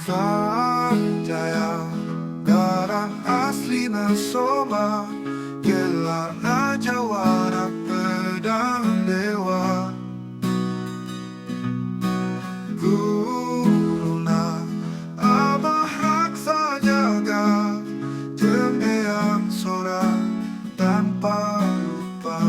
Sanjaya, darah aslina Soma, gelarna jawara pedang dewa. Guruna Abah Raksa Jaga, jeung Eyang Sora tanpa lupa.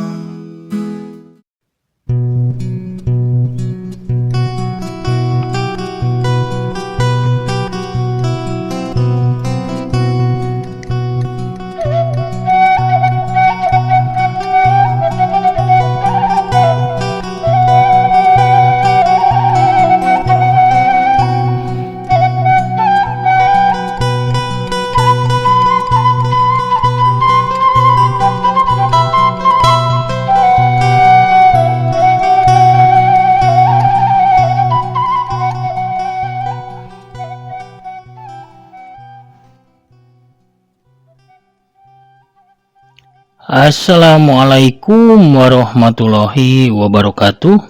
Assalamualaikum warahmatullahi wabarakatuh.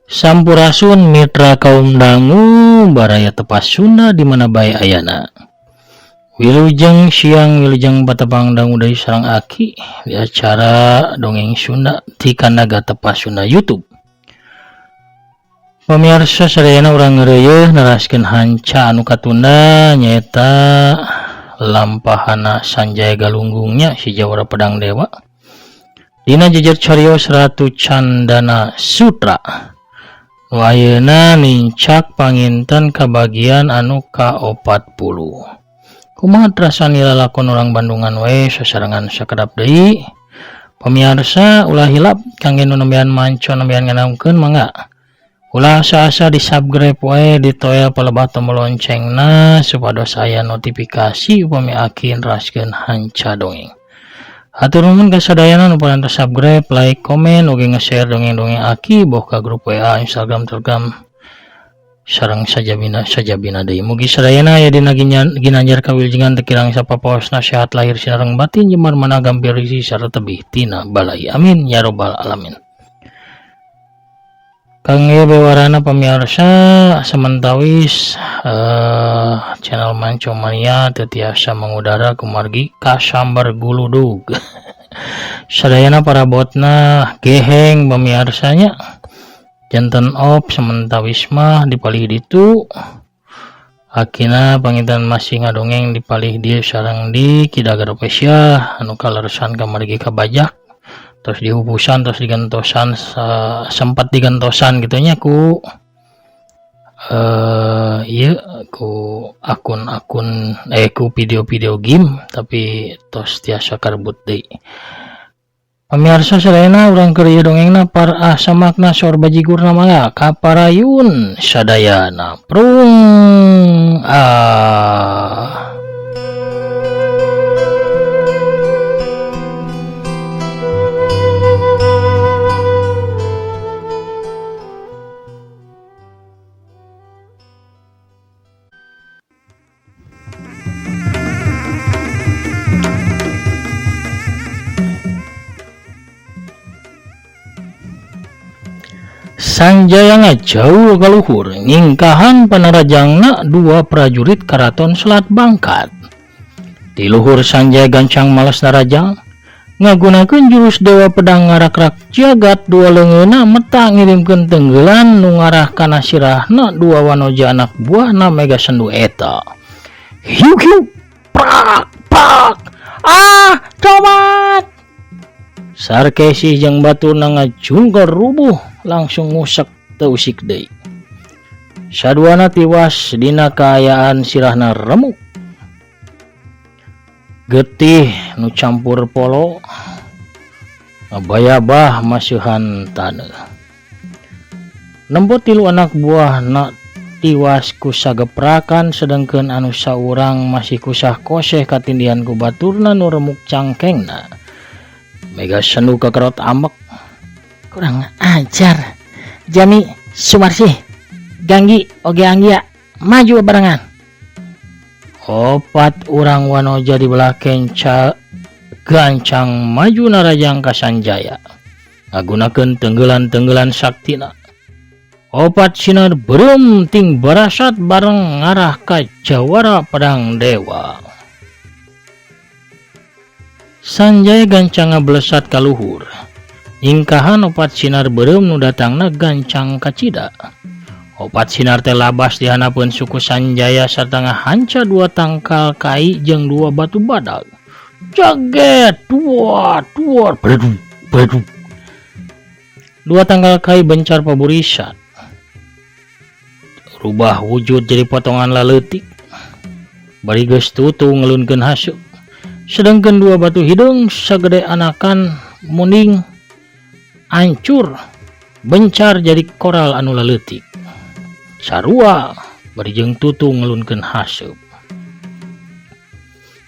Sampurasun mitra kaum dangu baraya tepas Sunda di mana bae ayana. Wilujeng siang wilujeng patepang dangu dari sarang aki di acara dongeng Sunda di Kanaga Tepas Sunda YouTube. Pemirsa sadayana urang ngeureuyeun neraskeun hanca anu katunda nyaeta lampahana Sanjaya Galunggungnya si Jawara Pedang Dewa. Dina jejer carios Ratu Candana Sutra. Nu ayeuna nincak panginten kabagian anu ka-40. Kumaha terasa nilalakon orang Bandungan we sasarengan sakedap deui. Pemirsa ulah hilap kangge nu nembean manco nembean nganaungkeun mangga. Ulah asa-asa di subscribe wae ditoel palebah tombol loncengna supados aya notifikasi upami aki neraskeun hanca dongeng. Hatur nuhun ka sadayana nu parantos subscribe, like, komen, oge nge-share dongeng-dongeng aki boh ka grup WA, Instagram, Telegram sareng sajabina sajabina deui. Mugi sadayana aya dina ginanjar kawilujengan teu kirang sapapaosna sehat lahir sinareng batin jembar mana gampir rezeki sarta tebih tina balai. Amin ya robbal alamin. Kangge bewarana pemirsa sementawis channel Manco Mania teu tiasa mangudara kumargi kasambar guludug. Sadayana parabotna geheng pemirsanya janten op sementawis mah dipalih ditu akina panginten masih ngadongeng dipalih dieu sareng di Ki Dagar Official anu kaleresan kamargi kabajak terus dihupusan terus digentosan sempat digentosan gitunya ku ieu ku akun-akun ku video-video game tapi tos tiasa karebut deui. Pamirsa sadayana urang keur ieu dongengna par samakna sor bajigurna mangga kaparayun sadayana prung ah. Sanjaya ngajauh kaluhur nyingkahan panarajangna dua prajurit karaton Selat Bangkat. Di luhur Sanjaya gancang malas narajang ngagunakeun jurus dewa pedang ngarakrak jagat dua leungeunna meta ngirimkeun tenggelan nu ngarah kana sirahna dua wanoja anak buahna Mega Sendu eta. Hiu hiu prak prak ah cobat. Sarkesih jeung baturna ngajungkor rubuh langsung ngusek teu usik deui. Saduana tiwas dina kaayaan sirahna remuk. Getih nu campur polo ngabayabah masihan taneuh. Nempo tilu anak buahna tiwas ku sageprakan sedengkeun anu saurang masih kusah koseh katindihan ku baturna nu remuk cangkengna. Mega Sendu kekerot ambek. Kurang ajar. Jami Sumarsih, Ganggi oge Anggia maju barengan. Opat urang wanoja di belah kenca gancang maju narajang ka Sanjaya. Ngagunakeun tenggelan-tenggelan saktina. Opat sinar beureum ting barasat bareng ngarah ka Jawara Pedang Dewa. Sanjaya gancang ngablesat ka luhur. Nyingkahan opat sinar beureum nu datangna gancang kacida. Opat sinar teh labas di handapeun suku Sanjaya sarta ngahanca dua tangkal kai jeung dua batu badag. Jaget dua dua bredug bredug. Dua tangkal kai bencar paburisan. Rubah wujud jadi potongan laleutik. Bari geus tutung ngelunkeun haseup. Sedangkan dua batu hideung sagede anakan munding ancur bencar jadi koral anu laleutik. Sarua bari jeung tutung ngelunkeun haseup.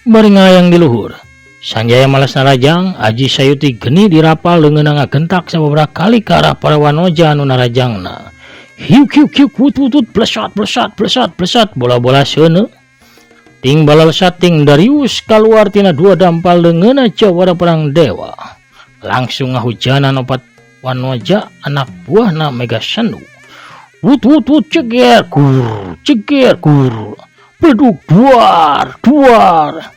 Bari ngalayang di luhur. Sanjaya malas narajang, Aji Sayuti geni dirapal leungeunna ngagentak sababaraha kali ka arah para wanoja anu narajangna. Hiuk hiuk hiuk wut wut wut blesat blesat blesat blesat bola-bola seuneu. Ting balalesat ting darius kaluar tina dua dampal leungeunna Jawara Perang Dewa. Langsung ngahujanan opat wanoja anak buahna Mega Sendu. Wut wut wut ceger gur ceger gur. Beduk duar duar.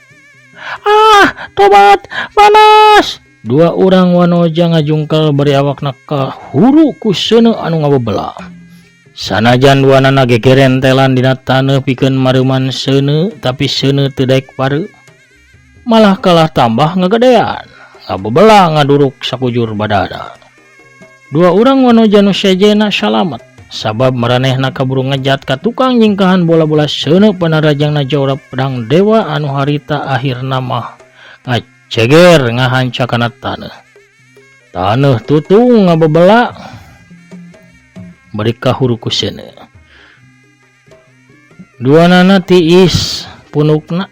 Ah, tobat panas. Dua urang wanoja ngajungkel bari awakna kahuru ku seuneu anu ngabebela. Sanajan duanana gegerentelan dina taneuh pikeun mareuman seuneu, tapi seuneu teu daek pareu. Malah kalah tambah ngagedean, ngabebela ngaduruk sakujur badana. Dua urang wanoja nu sejenna salamet, sabab maranehna kaburu ngejat ka tukang nyingkahan bola-bola seuneu panarajangna Jawara Pedang Dewa anu harita akhirna mah ngaceger ngahanca kana taneuh. Taneuh tutung ngabebela bari kahuru ku seuneu. Duanana tiis punukna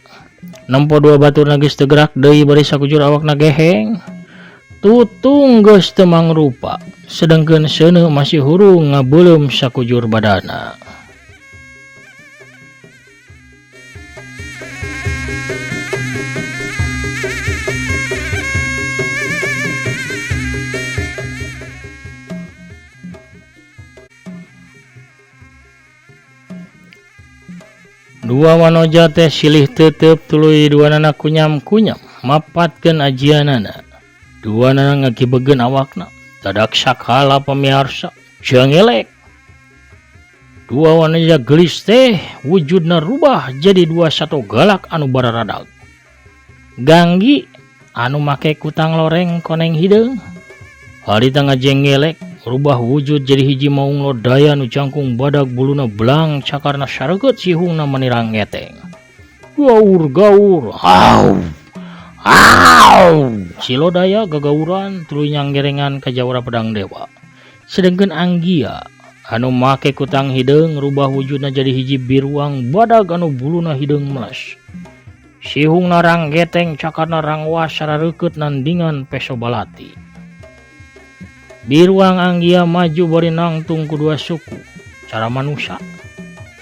nempo dua baturna geus teu gerak deui bari sakujur awakna geheng. Tutung geus teu mangrupa, sedengkeun seuneu masih hurung ngabeuleum sakujur badana. Dua wanoja teh silih tetep tuluy duanana kunyam-kunyam mapatkeun ajianana. Duanana ngagibegeun awakna, dadak sakala pamiarsa jangelek. Dua wanoja gelis teh wujudna rubah jadi dua sato galak anu bararadag. Ganggi anu make kutang loreng koneng hideung. Harita ngajengelek rubah wujud jadi hiji maung lodaya nu jangkung badag buluna belang cakarna sareukeut sihungna menirang ngeteng. Gaur gaur au au si lodaya gagauran tuluy nyanggerengan ka Jawara Pedang Dewa. Sedengkeun Anggia anu make kutang hideung rubah wujudna jadi hiji biruang badag anu buluna hideung meles. Sihungna ranggeteng cakarna rangwas sarareukeut nandingan peso balati. Biruang Anggia maju bari nangtung ku dua suku cara manusia.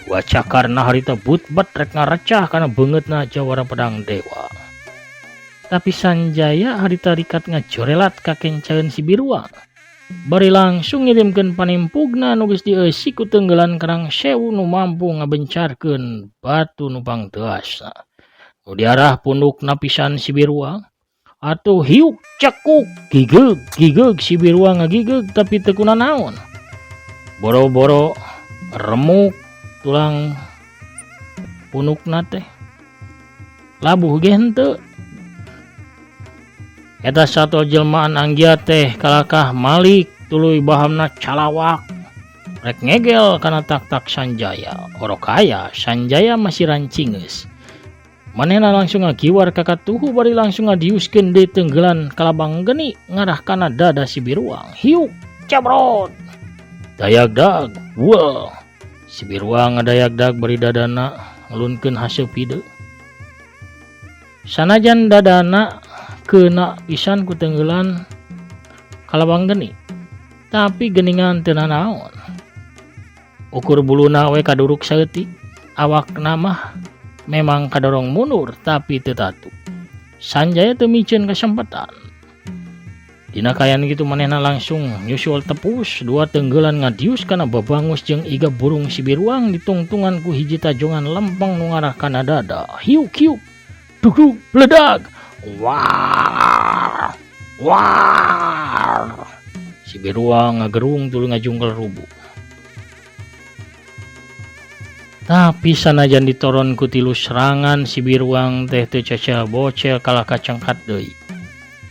Dua cakarna harita butbat rek ngarecah kana beungeutna Jawara Pedang Dewa. Tapi Sanjaya harita rikat ngajorelat ka kencaeun si biruang. Bari langsung ngirimkeun panimpugna nu geus dieusi ku tenggelan karang sewu nu mampu ngabencarkeun batu nu pangteuasna. Nu diarah pundukna pisan si biruang. Atuh hiuk cekuk gigeg gigeg si biruang ngagigeg tapi teu kunanaon. Boro-boro remuk tulang punukna teh labuh ge henteu. Eta sato jelmaan Anggia teh kalakah malik tuluy bahamna calawak rek ngegel kana tak-tak Sanjaya. Orok aya Sanjaya masih rancingeus. Manehna langsung ngagiwar ka katuhu bari langsung ngadiuskeun deui tenggelan kalabang geni ngarah kana dada si biruang. Hiuk cabrot. Dayagdag wah. Si biruang ngadayagdag bari dadana ngelunkeun haseup hideung. Sanajan dadana kena pisan ku tenggelan kalabang geni, tapi geningan teu nanaon. Ukur buluna we kaduruk saeutik, awakna mah memang kadorong mundur tapi teu tatu. Sanjaya teu miceun kasempatan. Dina kaayaan kitu manehna langsung nyusul tepus dua tenggelan ngadius kana babangus jeung iga burung si Biruang ditungtungan ku hiji tajongan lempeng nu ngarah kana dada. Hiuk hiuk dug dug bledag. Wah! Wah! Si Biruang ngagerung tuluy ngajungkel rubuh. Tapi sanajan ditoron ku tilu serangan si Biruang teh teu cecel bocel kalah kacengkat deui.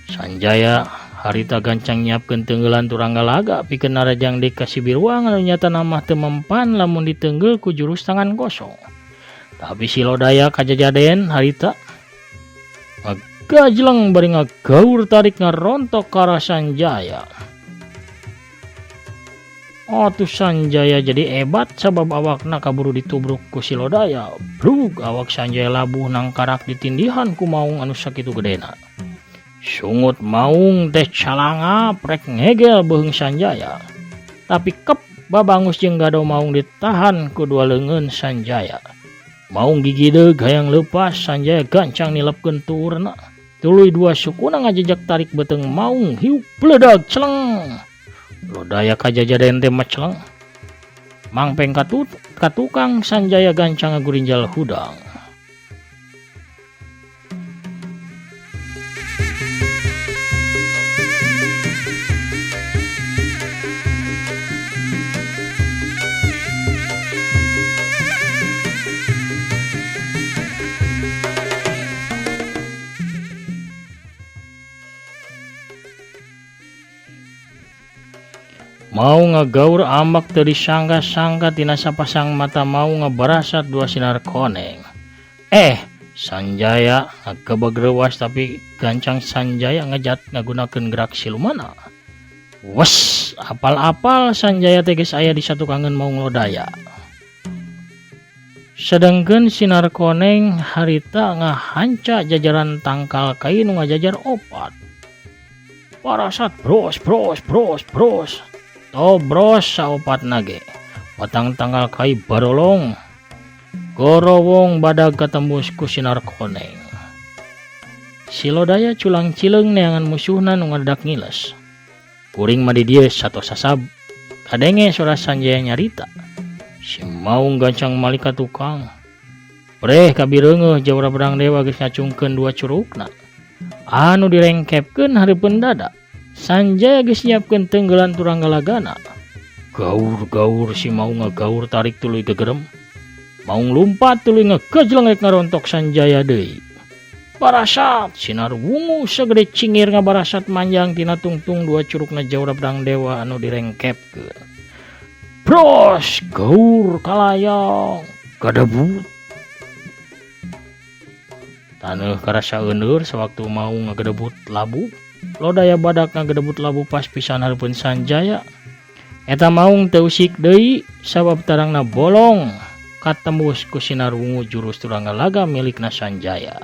Sanjaya harita gancang nyiapkeun teunggelan Turanggalaga pikeun narajang deui ka si Biruang anu nyatana mah teu mempan lamun diteunggel ku jurus tangan kosong. Tapi si Lodaya kajajaden harita ngagajleng bari ngagaur tarik ngarontok ka arah Sanjaya. Atuh Sanjaya jadi ebat sabab awakna kaburu ditubruk ku si Lodaya. Brug awak Sanjaya labuh nangkarak ditindihan ku maung anu sakitu gedena. Sungut maung teh calangap rek ngegel beuheung Sanjaya. Tapi kep babangus jeung gado maung ditahan ku dua leungeun Sanjaya. Maung gigideug hayang leupas, Sanjaya gancang nilepkeun tuurna. Tuluy dua sukuna ngajejak tarik beuteung maung hiuk bledag celeng. Lodaya kajajaden teh meceleng. Mangpeng ka tukang Sanjaya gancang ngagurinjal hudang. Mau ngagaur ambak teu disangka-sangka tina sapasang mata mau ngabarasat dua sinar koneng. Sanjaya ngagebeg reuas tapi gancang Sanjaya ngejat ngagunakeun gerak silumana. Wes, apal-apal Sanjaya teh geus aya di satukangeun Maung Lodaya. Sedangkeun sinar koneng harita ngahanca jajaran tangkal kai nu ngajajar opat. Parasat bros bros bros bros. Tobros saopat nage. Batang tangkal kai barolong. Gorowong badag katembus ku sinar koneng. Si Lodaya culang cileung neangan musuhna nu ngadak ngiles. Kuring mah di dieu satos sasab. Kadenge sora Sanjaya nyarita. Si Maung gancang malik ka tukang. Breh kabireungeuh Jawara Pedang Dewa geus ngacungkeun dua curugna. Anu direngkepkeun hareupeun dada. Sanjaya geus nyiapkeun tenggelan Turanggalagana. Gaur-gaur si Maung ngagaur tarik tuluy gegerem. Maung lumpat tuluy ngagejleng rek ngarontok Sanjaya deui. Barasat sinar wungu sagede cingir ngabarasat manjang tina tungtung dua curugna Jawara Pedang Dewa anu direngkepkeun. Bros gaur kalayang gadebut. Taneuh karasa euneur sawaktu Maung ngagedebut labu. Lodaya badak ngagedebut labu pas pisan hareupeun Sanjaya. Eta Maung teu usik deui sabab tarangna bolong katembus ku sinar wungu jurus Turanggalaga milikna Sanjaya.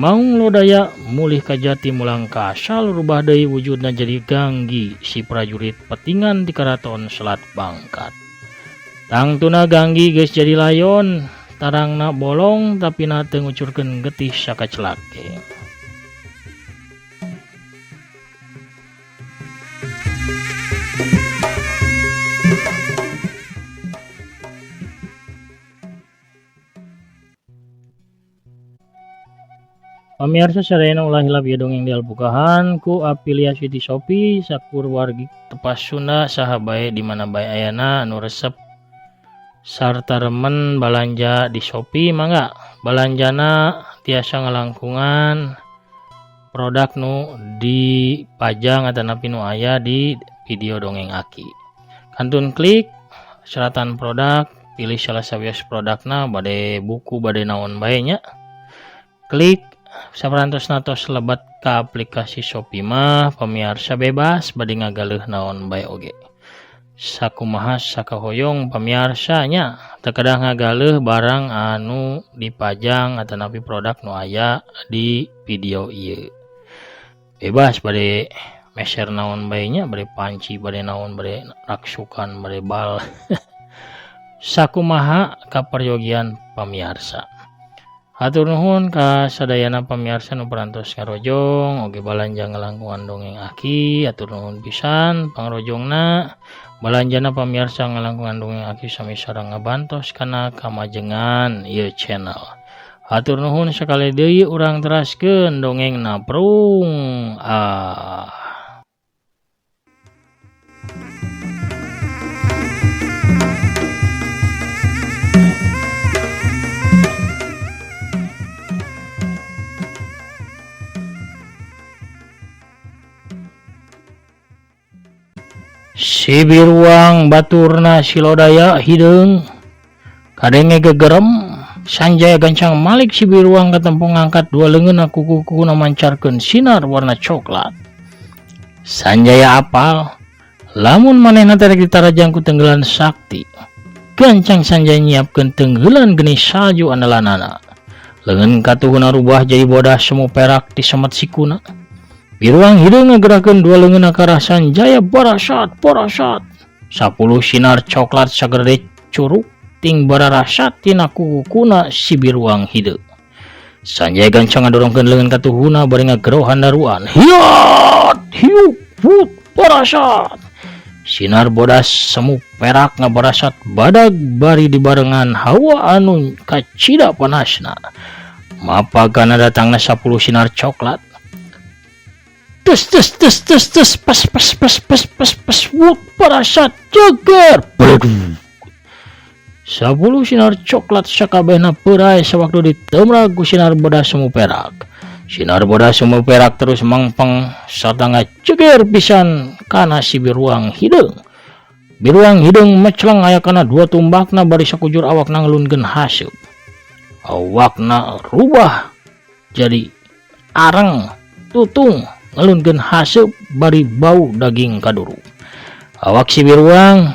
Maung Lodaya mulih ka jati mulang ka asal rubah deui wujudna jadi Ganggi si prajurit petingan di Karaton Selat Bangkat. Tangtuna Ganggi geus jadi layon, tarangna bolong tapi na teu ngucurkeun getih sakacelake. Pamirsa sadayana ulah hilap ieu dongeng dialbukahan ku afiliasi ti Shopee sakur wargi tepas Sunda saha bae di mana bae ayana anu resep sarta remen balanja di Shopee mangga balanjana tiasa ngalangkungan produk nu dipajang atanapi nu aya di video dongeng Aki. Kantun klik seratan produk, pilih salah sawios produkna bade buku bade naon bae nya. Klik saparantos natos lebat ka aplikasi Shopee mah pamiarsa bebas bade ngagaleuh naon bae oge. Sakumaha sakahoyong pamiarsa nya teu kedah ngagaleuh barang anu dipajang atanapi produk nu aya di video ieu. Bebas bade meser naon bae nya, bade panci, bade naon, bade raksukan, bade bal. Sakumaha kaperyogian pamiarsa. Hatur nuhun ka sadayana pamiarsa nu parantos ngarojong oge balanja ngalangkungan dongeng Aki. Hatur nuhun pisan pangrojongna balanjana pamiarsa ngalangkungan dongeng Aki sami sareng ngabantos kana kamajengan ieu channel. Hatur nuhun sakali deui urang teraskeun dongengna prung ah. Si Biruang baturna Silodaya hideung kadenge gegerem Sanjaya gancang malik si Biruang katempo ngangkat dua leungeunna kuku-kukuna mancarkeun sinar warna coklat. Sanjaya apal lamun manehna teh rek ditarajang ku tenggelan sakti. Gancang Sanjaya nyiapkeun tenggelan geni salju andalanana. Leungeun katuhuna rubah jadi bodas semu perak disemet sikuna. Biruang hideung ngagerakeun dua leungeunna ka arah Sanjaya barasat barasat. 10 sinar coklat sagede curug ting bararasat tina kukuna si Biruang hideung. Sanjaya gancang ngadorongkeun leungeun katuhuna bari ngagerohan daruan. Hiat hiuk wut barasat. Sinar bodas semu perak ngabarasat badag bari dibarengan hawa anu kacida panasna. Mapagana datangna 10 sinar coklat. Tes tes tes tes tes pas pas pas pas pas pas wut parasat jeger. 10 sinar coklat sakabehna peurai sawaktu ditemrag ku sinar bodas semu perak. Sinar bodas semu perak terus mangpeng sarta ngajeger pisan kana si Biruang hideung. Biruang hideung mecleng aya kana dua tumbakna bari sakujur awakna ngelunkeun haseup. Awakna rubah jadi areng tutung ngelunkeun haseup bari bau daging kaduru. Awak si Biruang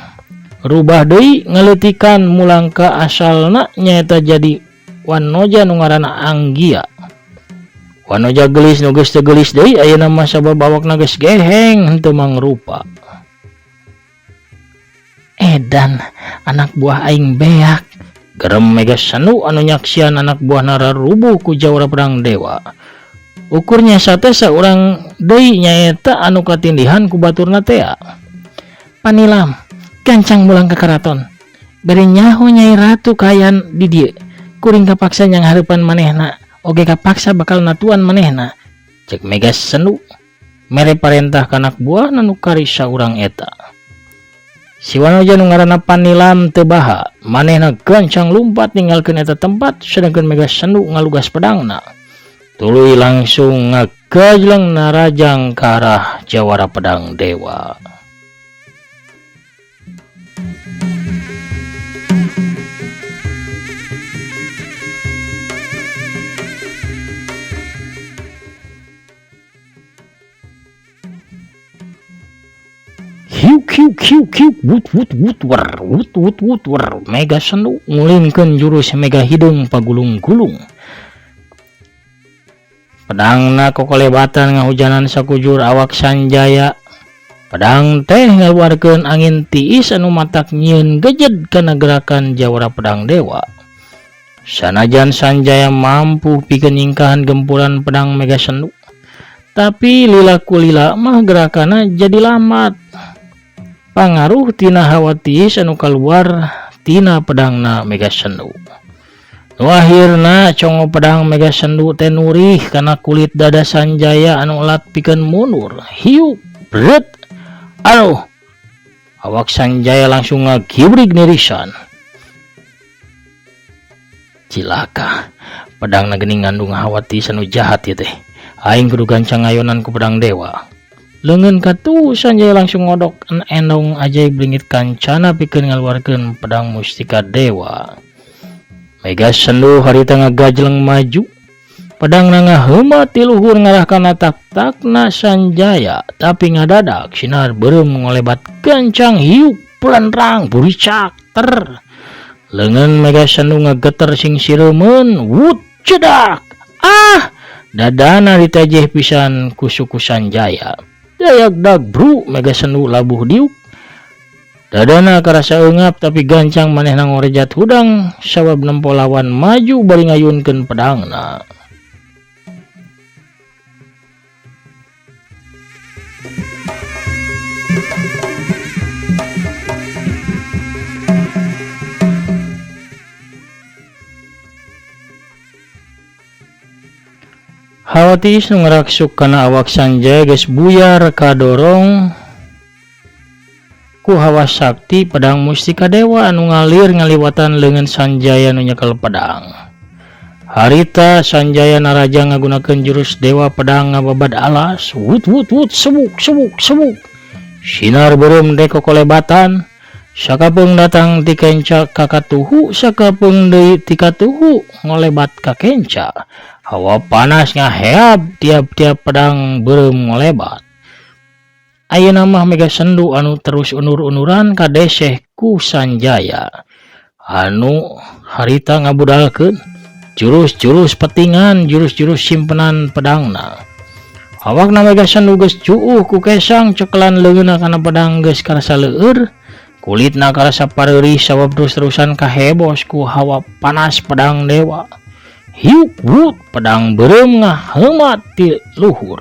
rubah deui ngaleutikan mulang ka asalna nyaeta jadi wanoja nu ngaranna Anggia. Wanoja geulis nu geus teu geulis deui ayeuna mah sabab awakna geus geheng henteu mangrupa. Edan anak buah aing beak. Gerem Mega Senu anu nyaksian anak buahna rarubuh ku jawara pedang dewa. Ukurnya sate saurang deui nyaeta anu katindihan ku baturna tea. Panilam gancang mulang ka karaton. Bari nyaho Nyai Ratu kayan di dieu. Kuring kapaksa nyang hareupan manehna, oge kapaksa bakal natuan manehna. Cek Mega Senu mere parentah ka anak buahna nu kari saurang eta. Si wanoja nu ngaranna Panilam teu baha, manehna gancang lumpat ninggalkeun eta tempat sedangkeun Mega Senu ngalugas pedangna. Tuluy langsung ngagajleng narajang ka arah jawara pedang dewa. Hiuk hiuk hiuk hiuk wut wut wut wer wut wut wut wer. Mega Senu ngulinkeun jurus Mega Hideung pagulung-gulung. Pedangna kokolebatan ngahujanan sakujur awak Sanjaya. Pedang teh ngaluarkeun angin tiis anu matak nyieun gejed kana gerakan jawara pedang dewa. Sanajan Sanjaya mampu pikeun nyingkahan gempuran pedang Mega Senu, tapi lila kulila mah gerakanna jadi lamat. Pangaruh tina hawa tiis anu kaluar tina pedangna Mega Senu. Nu akhirna congo pedang Mega Senu teh nurih kana kulit dada Sanjaya anu elat pikeun mundur. Hiuk bret. Aduh. Awak Sanjaya langsung ngagibrig nirisan. Cilaka. Pedangna geuning ngandung hawa tiis anu jahat ieu teh. Aing kudu gancang ngayonan ku pedang dewa. Leungeun katuh Sanjaya langsung ngodok endong ajaib leungit kancana pikeun ngaluarkeun pedang mustika dewa. Mega Senu harita ngagajleng maju. Pedangna ngaheuma ti luhur ngarah kana tak-takna Sanjaya, tapi ngadadak sinar beureum ngolebat gancang hiuk pelenrang buricak ter. Leungeun Mega Senu ngageter sing sireumeun wut cedak. Ah, dadana ditejeh pisan ku suku Sanjaya. Dayak dag bru Mega Senu labuh diuk. Dadana karasa eungap tapi gancang manehna ngorejat hudang sabab nempo lawan maju bari ngayunkeun pedangna. Hawa tiis nu ngaraksuk kana awak Sanjaya geus buyar kadorong ku hawa sakti pedang mustika dewa anu ngalir ngaliwatan leungeun Sanjaya nu nyekel pedang. Harita Sanjaya naraja ngagunakeun jurus dewa pedang ngababad alas, wut wut wut sebuk sebuk sebuk. Sinar beureum teh kokolebatan, sakapeung datang ti kenca ka katuhu, sakapeung deui ti katuhu ngolebat ka kenca. Hawa panas ngaheab tiap-tiap pedang beureum ngolebat. Ayeuna mah Mega Sendu anu terus unur-unuran kadeseh ku Sanjaya anu harita ngabudalkeun jurus-jurus petingan, jurus-jurus simpenan pedangna. Awakna Mega Sendu geus cuuh ku kesang, cekelan leungeunna kana pedang geus karasa leueur, kulitna karasa pareurih sabab terus-terusan kahebos ku hawa panas pedang dewa. Hiuk wut pedang beureum ngaheumat ti luhur.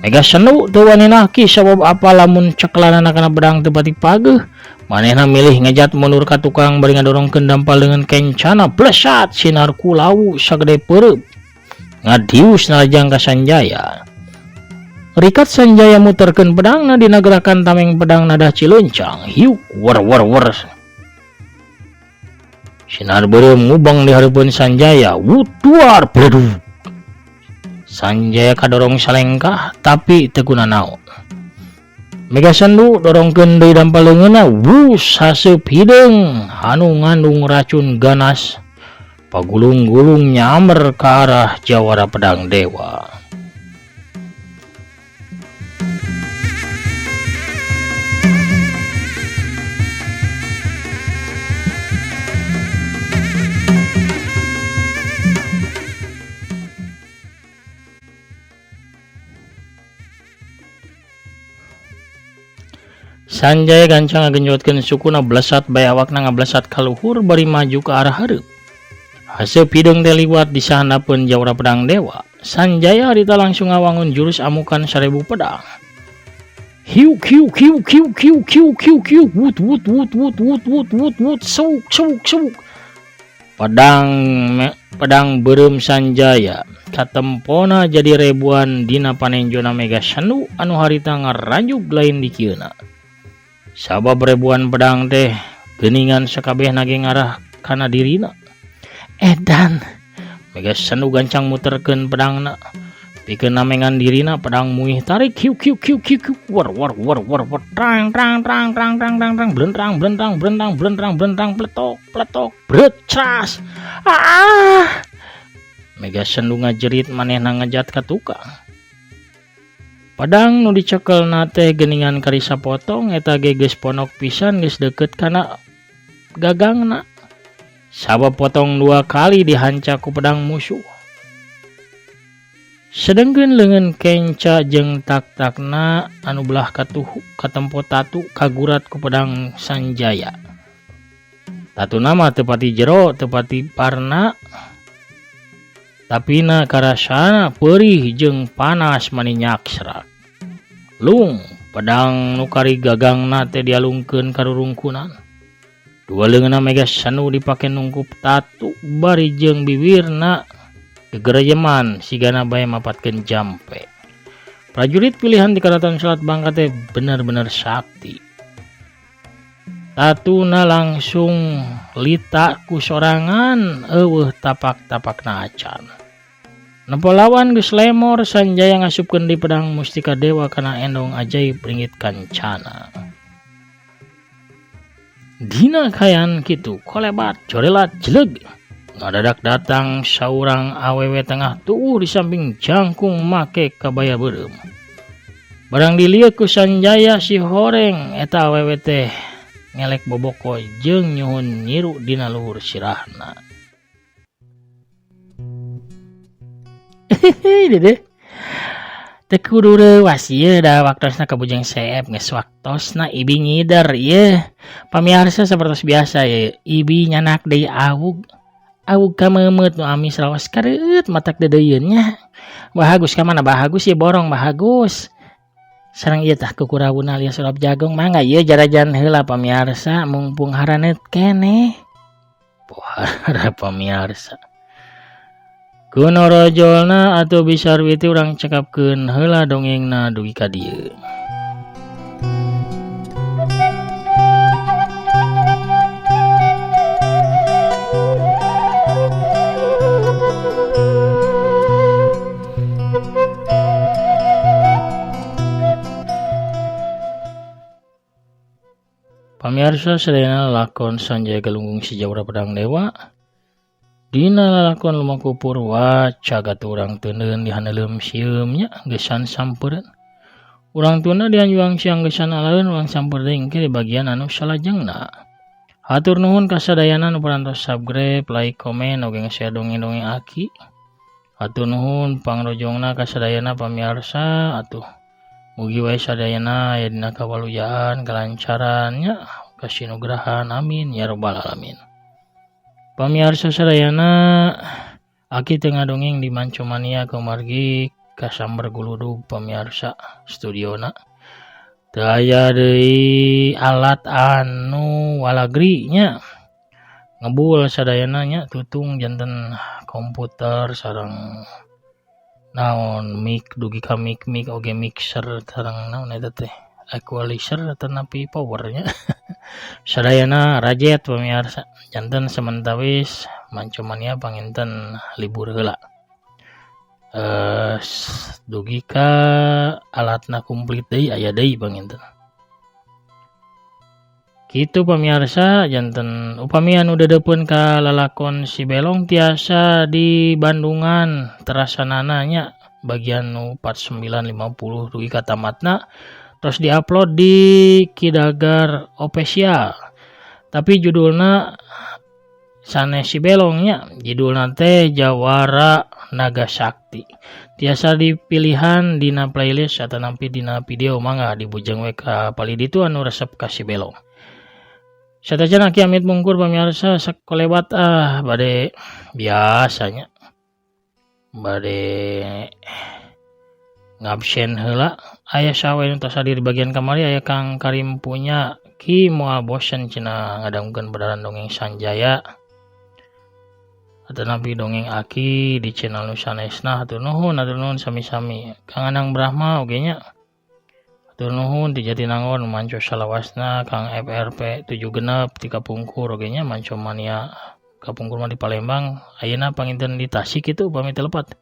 Mega Sendu teu wani naki sabab apa lamun cekelanana kana pedang teu pati pageuh. Manehna milih ngejat mundur ka tukang bari ngadorongkeun dampal leungeun kencana blesat sinar kulawu sagede peureup ngadius nalajang ka Sanjaya. Rikat Sanjaya muterkeun pedangna dina gerakan tameng pedang nadah cilencang. Hiuk wer wer wer. Sinar beureum ngubeng di hareupeun Sanjaya. Wutuar bledug. Sanjaya kadorong salengkah tapi teu kunanaon. Mega Sendu dorongkeun deui dampal leungeunna, wus haseup hideung anu ngandung racun ganas pagulung-gulung nyamer ka arah jawara pedang dewa. Sanjaya gancang ngagenjotkeun sukuna blesat bae awakna ngablesat ka luhur bari maju ka arah hareup. Haseup hideung teh liwat di sahandapeun jawara pedang dewa. Sanjaya harita langsung ngawangun jurus amukan 1000 pedang. Hiuk hiuk hiuk hiuk hiuk hiuk hiuk hiuk wut wut wut wut wut wut wut wut suk suk suk. Pedang beureum Sanjaya katempona jadi ribuan dina panenjona Mega Sendu anu harita ngaranjug lain dikieuna. Sabab ribuan pedang teh geuningan sakabehna ge ngarah kana dirina. Edan Mega Sendu gancang muterkeun pedangna pikeun namengan dirina, pedang muih tarik hiuk hiuk hiuk hiuk hiuk wer wer wer wer wer trang trang trang trang trang trang trang blentrang blentrang blentrang blentrang blentrang pletok pletok brecas. Ah! Mega Sendu ngajerit manehna ngejat ka tukang. Pedang nu dicekelna teh geuningan karisa potong eta ge geus ponok pisan geus deukeut kana gagangna. Sabab potong 2 kali dihancak ku pedang musuh. Sedengkeun leungeun kenca jeung tak-takna anu belah katuhu katempo tatu kagurat ku pedang Sanjaya. Tatuna mah teu pati jero, teu pati parna. Tapina karasana peurih jeung panas mani nyaksrak. Lung, pedang nu kari gagangna teh dialungkeun ka rurungkunan. Dua leungeunna Mega Sendu dipake nungkup tatu bari jeung biwirna gegerejeman sigana bae mapatkeun jampe. Prajurit pilihan di Karaton Selat Bangka teh bener-bener sakti. Tatuna langsung lita ku sorangan eueuh tapak-tapakna acan. Nempo lawan geus lemor, Sanjaya ngasupkeun di pedang mustika dewa kana endong ajaib ringgit kancana. Dina kayan kitu kolebat jorelat jeleg. Ngadadak datang saurang awewe tengah tuuh di samping jangkung make kabaya beureum. Barang dilieu ku Sanjaya si horeng eta awewe teh ngelek boboko jeung nyuhun nyiru dina luhur sirahna. Hehehe, dede. Teu kudu reuas ieu da waktosna ka Bujang Seep geus waktosna ibi ngider ieu. Pamiarsa sapertos biasa ye, ibi nyanak deui awug. Awug ka meumeut nu amis raos kareueut matak deudeuieun nya. Bahagus ka mana bahagus ieu borong bahagus. Sareng ieu tah kukurawuna alias urap jagong mangga ieu jarajan heula pamiarsa mungpung haraneut keneh. Pohara pamiarsa. Kuno rojolna atau bisarwiti urang cekapkeun heula dongengna dugi ka dieu. Pamiarsa sadayana lakon Sanjaya Galunggung si Jawara Pedang Dewa dina lalakon lumaku purwa cagat urang teuneun dihaneuleum sieum nya geusan sampeureun. Urang tuna dianjuang siang geusan alaeun urang sampeur deui engke di bagian anu salajengna. Hatur nuhun ka sadayana nu parantos subscribe, like, komen oge nge-share dongeng-dongeng aki. Hatur nuhun pangrojongna ka sadayana pamiarsa atuh. Mugi wae sadayana aya dina kawaluyaan, kalancaran nya, kasinugrahan, amin ya rabbal alamin. Pamiarsa sadayana aki teu ngadongeng di Mancomania kumargi kasamber guludug pamiarsa studiona. Teu aya deui alat anu walagri nya. Ngebul sadayana nya tutung janten komputer sareng naon mic dugi ka mic mic oge mixer sareng naon eta teh equalizer atanapi power nya. Sadayana rajet pamiarsa janten samentawis Mancomania panginten libur heula. Dugi ka alatna komplit deui aya deui panginten. Kitu pamiarsa janten upami anu dedeupeun ka lalakon si Belong tiasa di Bandungan terasanana nya bagian nu 4950 dugi ka tamatna terus diupload di Kidagar Official. Tapi judulna sanes si Belong nya, judulna teh Jawara Naga Sakti. Tiasa dipilihan dina playlist atanapi dina video mangga dibujeng we ka palih ditu anu resep ka si Belong. Satacan aki amit mungkur pamiarsa sakolebat bade biasanya bade ngabsen heula aya sawe nu tos hadir di bagian kamari aya Kang Karim punya ki moal bosen cenah ngadangukeun bedaran dongeng Sanjaya atanapi dongeng aki di channel nu sanesna hatur nuhun sami-sami Kang Anang Brahma oge nya. Hatur nuhun ti Jatinangor manco salawasna Kang FRP 7 genep ti Kapungkur oge nya manco mania Kapungkur mah di Palembang ayeuna panginten di Tasik kitu upami teu lepat.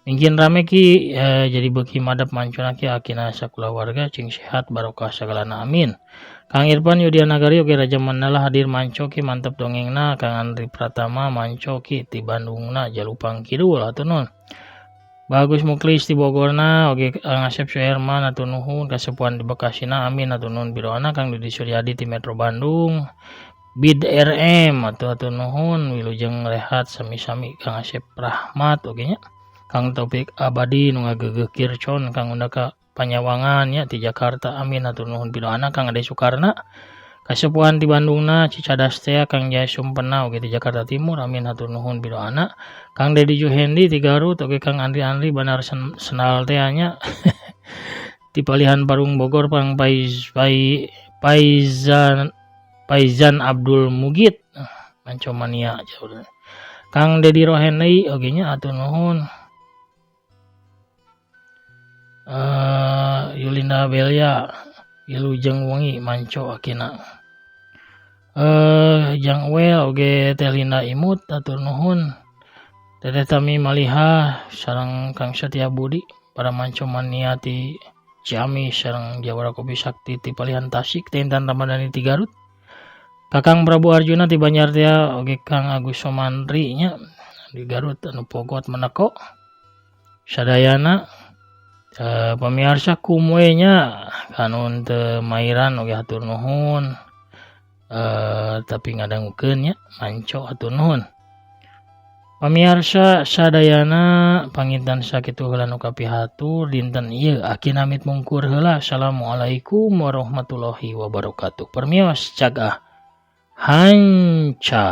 Mingkin rame ki jadi beuki madep mancona ki akina sakulawarga cing sehat barokah sagalana amin. Kang Irfan Yudianagari oge Raja Mandala hadir manco ki mantep dongengna Kang Andri Pratama manco ki ti Bandungna Jalupang Kidul hatur nuhun. Bagus Muklis di Bogorna oge Kang Asep Suherman hatur nuhun kasepuhan di Bekasina amin hatur nuhun biroana Kang Dudi Suryadi ti Metro Bandung Bid RM atuh hatur nuhun wilujeng rehat sami-sami Kang Asep Rahmat oge nya Kang Taufik Abadi nu ngageugeuh kircon Kang Undaka Panyawangan nya ti Jakarta amin hatur nuhun biroana Kang Ade Sukarna kasepuhan di Bandungna Cicadas teh Kang Jaya Sumpena oge di Jakarta Timur amin hatur nuhun biroana Kang Dedi Juhendi di Garut oge Kang Andri Andri Bandar Senal teh nya di Palihan Parung Bogor Kang Faizan Abdul Mugit Mancomania jauh Kang Dedi Rohenei oge nya hatur nuhun Yulinda Belia Wilujeng wengi manco akina Jang Well oge Teh Linda Imut hatur nuhun Teteh Tami Maliha sareng Kang Setia Budi para manco mania ti Ciamis sareng Jawara Kopi Sakti ti Palihan Tasik Teh Intan Ramadhani ti Garut Kakang Prabu Arjuna ti Banjar teh oge Kang Agus Somandri nya di Garut anu pogot meneko sadayana pamiarsa kumwe nya kanun teu mairan oge hatur nuhun tapi ngadangukeun nya manco hatur nuhun. Pamiarsa sadayana, panginten sakitu heula nu kapihatur dinten ieu. Aki namit mungkur heula. Assalamualaikum warahmatullahi wabarakatuh. Permios, cagah hanca.